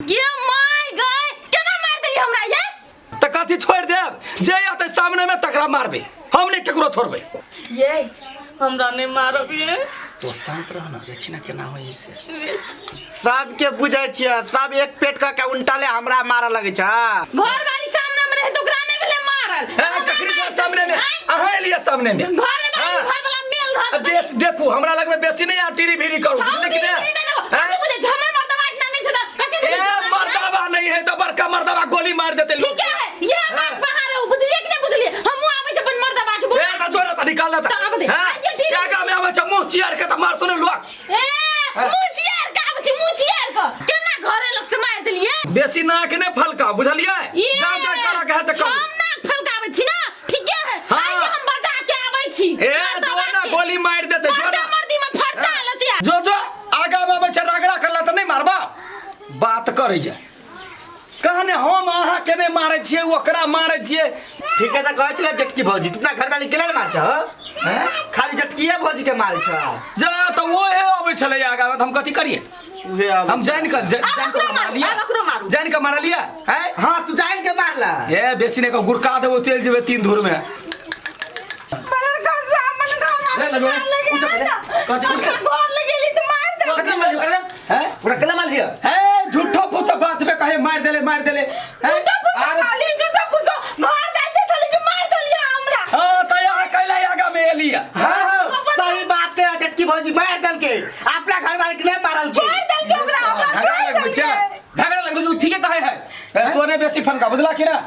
गे my गए केना मार देली हमरा ये तऽ कथी छोड़ि देब जे अतै सामने में तकरा मारबै हम नहि केकरो छोड़बै ये हमरा नहीं मारब ये तो शांत रह ना देखी ना केना होइ से सबके बुझै छियै सब एक पेट कऽ के उल्टा ले हमरा मारऽ लगै छै घर वाली सामने में रहे तो ओकरा नहीं भेले मारल ए, ककरी के सामने में अहाँ एलियै सामने में घरे वाली हाँ। घर वाला मेल रह बेस देखू हमरा लगमे बेसी नहीं आ टीरी भीरी करू बुझलियै कि नहीं नहि कथी बुझे झमर मर्दवा इतना नहीं छै त कथी बुझे ए मर्दाबा नहीं है तो बड़का मर्दाबा गोली मार देते लोग ठीक है ये बात बाहर हो बुझलिए कि नहीं बुझलिए हमहू आबै छै अपन मर्दवा के ए बोला त जोरा त निकाल देता तऽ आब दे। हां आइए ठीक है। आगा में आबै छै मुंह चियार के त मारतो ने लोग ए मुचियार के आबै छै मुचियार के केना घरे लग से मार देलिए बेसी नाक ने फलका बुझलियै ये जा जा कर के है से करू हम नाक फलकाबै छी ना ठीक है हाँ। आइए हम बजा के आबै छी ए जो ना गोली मार देते जो ना मर्दी में फरचा लतिया जो जो आगा में आबै छै रगड़ा करला त नहीं मारबा बात करैया कहने हम अहाँ के नहीं मारै छियै ओकरा मारै छियै ठीक है तऽ कहै छलै जटकी भौजी तू अपना घरवाली के नहि मारै छह हैं? खाली जटकिए भौजी के मारै छह जा तऽ ओहे अबै छलै आगा में तऽ हम कथी करियै उहे आबै हम जानि कऽ आब जानि ओकरो कऽ मारू, मारलियै आब ओकरो मारू। जानि कऽ मारलियै हैं हाँ तू जानि के मारला ए बेसी नहि कऽ गुड़का देबो चलि जेबै तीन धूर में बदल का अपन घर ले लगो, उठ पहिले। कथी उठ? घर ले गेली त मार दे कथी मारलियो अरे हैं ओकरा केना मारलियो हे झूठो फूसो बात में कहे मार देले मार देले हैं झूठा फूसा खाली झूठा फूसा घर जाते छली कि मार देलिए हमरा हाँ तऽ यहाँ कैला आगा में एलिया हाँ हाँ सही बात के जटकी भौजी मार देलके अपना घरवाली के नहि मारल छै मार देलके ओकरा हमरा झगड़ा छोड़ लगबै छै देलके झगड़ा लगबै तू ठीके कहे है ए, तो नहीं बेसी फनका बुझला कि ना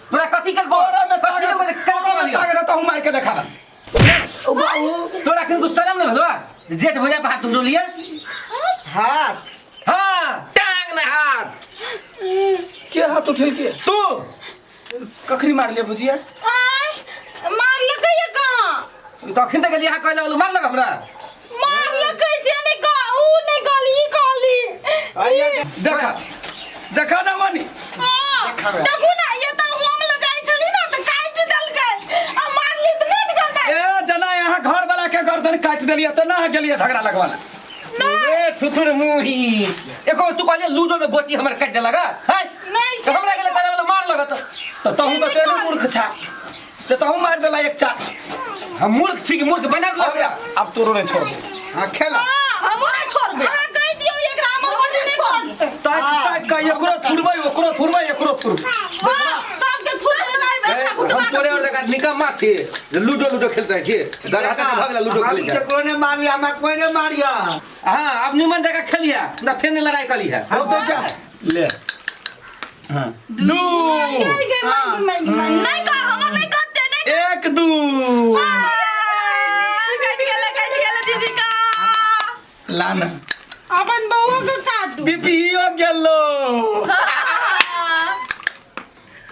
तोरा कथी के तोरा में कथी के ताकत तोरा में ताकत है तो हम मार के देखा ओ बाबू तोरा किनको शरम न भेलवा जेठ भैया पर हाथ उठौलिए हाथ हाँ टांग न हाथ के हाथ उठेल के तू कखनी मार लिया भुजिया आय मारलकै ये कहाँ तखन तक गेलियै अहाँ कहै लगलू मारलक हमरा मारलकै से नहि कह ऊ नहि कहली ई कहली आइए देखा देखा ना मनी हाँ, देखू ना ये तो हम ले जाइ छली ना त काटि देलकै आ मारली त नहि करबै ए जना यहाँ घर वाला के गर्दन काट देलिए तो ना गेलिए झगड़ा लगवाला ए थुथुर मुही एको तू कहलिए लूडो में गोटी हमर काटि देलक हैं नहीं, से हमरा गेले कहले मार लगत तो तहु तो तेने मूर्ख छा तो तहु मार देला एक चा हम मूर्ख छी कि मूर्ख बना देलक हमरा अब तोरो नहीं छोड़ दे हाँ खेला हमहूँ नहि छोड़बै अहाँ कहि दियौ एकरा हमर गोटी नहि छोड़तै ताक ताक का एकरो थुरबै ओकरो थुरबै एकरो थुरबै हाँ सबके थुरबै हम तोरे और लगा निकम्मा छी जे लूडो लूडो खेलते रहै छी गधा का भऽ गेला लूडो खेलै छै कोई नहीं मारिया हमरा कोई नहीं मारिया हाँ अब निमन जगह खेलिया ना फेर नहीं लड़ाई कली है हो तो क्या ले हाँ दू नहि कह हमर नहि कटतै नहि एक दू कटि गेलै कटि गेलै दीदी का लाना अपन बउआ के काटू बीपीओ गेलो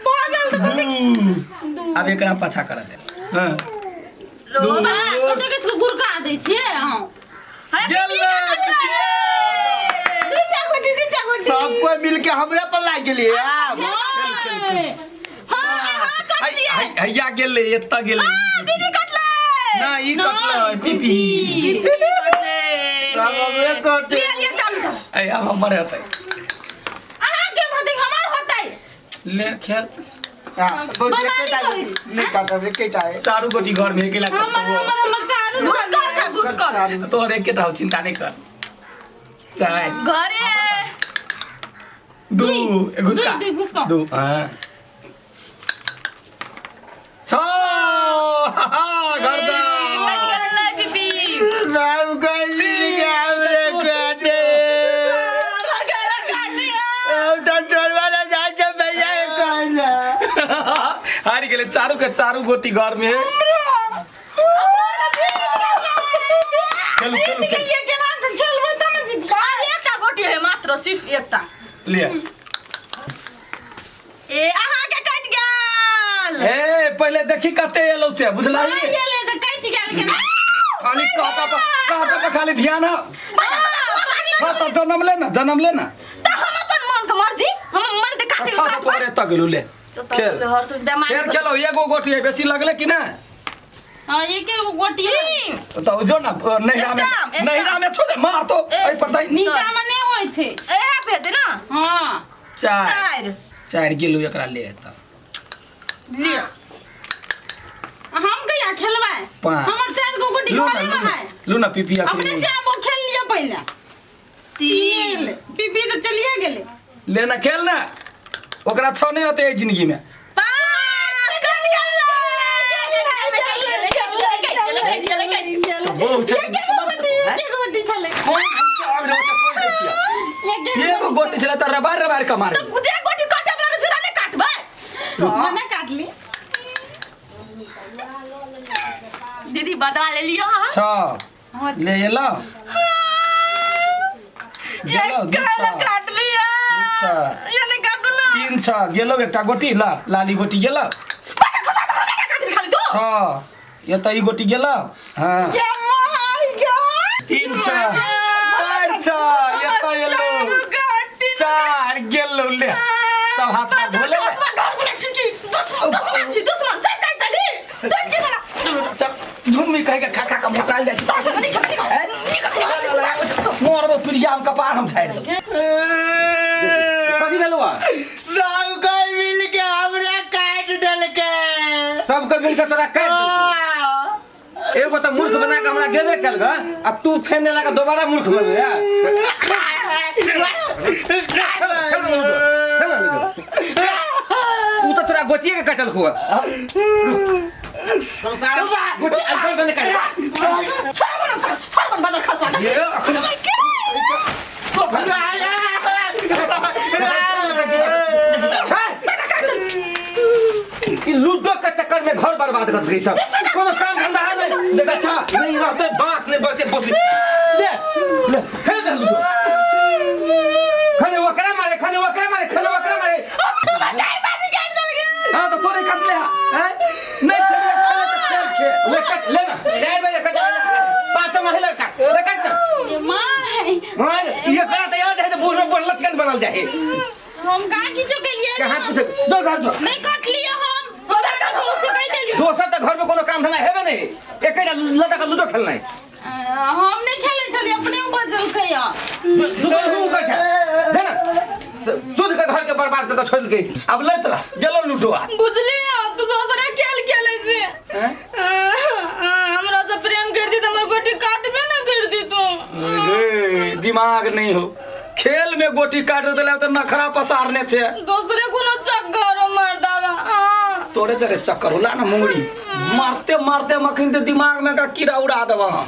भऽ गेल तऽ दू अब एकरा पाछा करा दे हाँ दू कते के गुड़का दै छियै अहाँ गेलो दूटा गोटी दूटा गोटी सब कोई मिलके हमरे पर लाग गेलिए आब हाँ हाँ कटलिए हैया गेलै एतऽ गेलै दीदी कटलै ना ई कटलै पीपी सब हमरे कटे लिया लिया चालू चालू ऐ आब हमर हेतै अहाँ के होतै हमर होतै ले खेल हाँ, बहुत एकेटा नहीं काटब एकेटा है चारू गोटी घर में अकेला हमर हमर हमर चारू घुसकल छै घुसकल तोहर एकेटा हो चिंता नहीं कर चार घरे दू घुसका दुई, दुई, घुसका। दू हाँ छ हा, हा, घर जा कट गेलै बीबी बाबू कहली कि हमरे काटे हमर गला काटी हम तो छोड़वा ना जाए छै भैया के कहला हारि गेलै चारू के चारू गोटी घर में खेलू खेलू खेलू ये केना के खेलबै तब ने जीत एकटा गोटी है मात्र सिर्फ एकटा लिअ ए अहाँ के कटि गेल ए पहिले देखी कते एलौ से बुझलही गेलै तऽ कटि गेल केना खाली कहता पर कहता पर खाली ध्यान हो छह सात जन्म ले ना जन्म ले ना तऽ हम अपन मन के मर्जी हम मन के काटे छह सात तोरे तक गेलू ले खेल हर से बेमार फेर खेलो एगो गोटी है बेसी लगले कि ना हाँ एके गो गोटी तीन तो जो ना नैहरा में स्टाम्प, स्टाम्प। नैहरा में छोड़ दे मार तो एहि पर दही नीचा में नहि होइ छै ए आप हेतै ना। हां। 4। 4। 4 गेलौ एकरा ले तऽ। लिअ। हम कहिया खेलबै? 5। हमर 4 गो गोटी लू ना, घरे लू में ना, है। लू ना पीपी अपने से आबो खेल लिअ पहिले। 3। पीपी तऽ चलिए गेलै। ले ना खेल ना, ओकरा 6 नहीं होते एहि जिंदगी में। 5। बहु छै। एके गोटी छलै। कोन आबि रहल छै, कोन दै छियै? एगो गोटी छलै तऽ रबार रबार के मारे। तऽ जे गोटी काटब रहै छै ने काटबै। मने काटली। दीदी बदला ले लियो अहाँ। 6 ले एलो। गेलो, दू काला छह। काट लिया। छह। ये काटू ना। 3 6 गेलो एकटा गोटी ला, लाली गोटी गेलो। बच्चा घुसा तो हमरा काटबी खाली तू। 6 ये तऽ ई गोटी गेलो। हाँ। ये my God. 3 6 4 6 ये तऽ एलो। 4 गेलो ले। सब हाथ पाँव धो ले। दुश्मन दुश्मन छी दुश्मन सब काट देली। देख के बड़ा। झुम्मी कह के खा खा के मोटाल जाइ छै। मोरबो प्रिया हम कपार हम झाड़ि देबो। कथी भेलौ आ? सब कोई मिल के हमरा काट देलकै। सबके मिलके तोरा काटि देलकौ। एगो तऽ मूर्ख बना के हमरा गेबे कयल ग आ तू फेन लगा दोबारा मूर्ख बनबे आ। उ तऽ तोरा गोटिए के काटल खुआ। गोटी अल्फल बने काट। छोड़ बन छोड़ बन बाजार खसवा। ये अखन ई लूडो के चक्कर में घर बर्बाद कर देलकै सब। कोनो काम धंधा है नहीं। देख अच्छा नहीं रहते बांस नहीं बचे बोतली। ले ले खेल जा लूडो। खने ओकरा मारे, खने ओकरा मारे, खने ओकरा मारे। हां तो तोरे काट ले हैं नहीं छलिए खेले तऽ खेल खेल। ले काट ले ना 4 बजे काट 5 महिला काट ले काट ना। ये माँ है। मार ये करा तैयार है तो बूढ़ में बूढ़ लटकन बनल जाए। हम का किछो केलिए? कहाँ कुछ जो घर जो नहीं काटलिए हम। मुँह से कहि देलिए। दोसर तऽ घर में कोनो काम धंधा हेबे नहीं, एकेटा लटक लूडो खेलनाइ। हम नहीं खेले छलिए, अपने बजलकै या। लूडो हूँ कर छै दे ना शुद्ध के घर के बर्बाद कर के छोड़ देलकै। अब लैत रह गेलो लूडो आ। बुझलिए तू दोसरे खेल खेले छी। हमरा से प्रेम कर दी त हमर गोटी काटबे ना कर दी तू। रे दिमाग नहीं हो, खेल में गोटी काट देले त नखरा पसारने छे। दोसरे कोनो चक्कर मर्दावा। तोरे जरे चक्कर होला ना मुंगड़ी मारते मारते मखन ते दिमाग में का कीड़ा उड़ा देबा।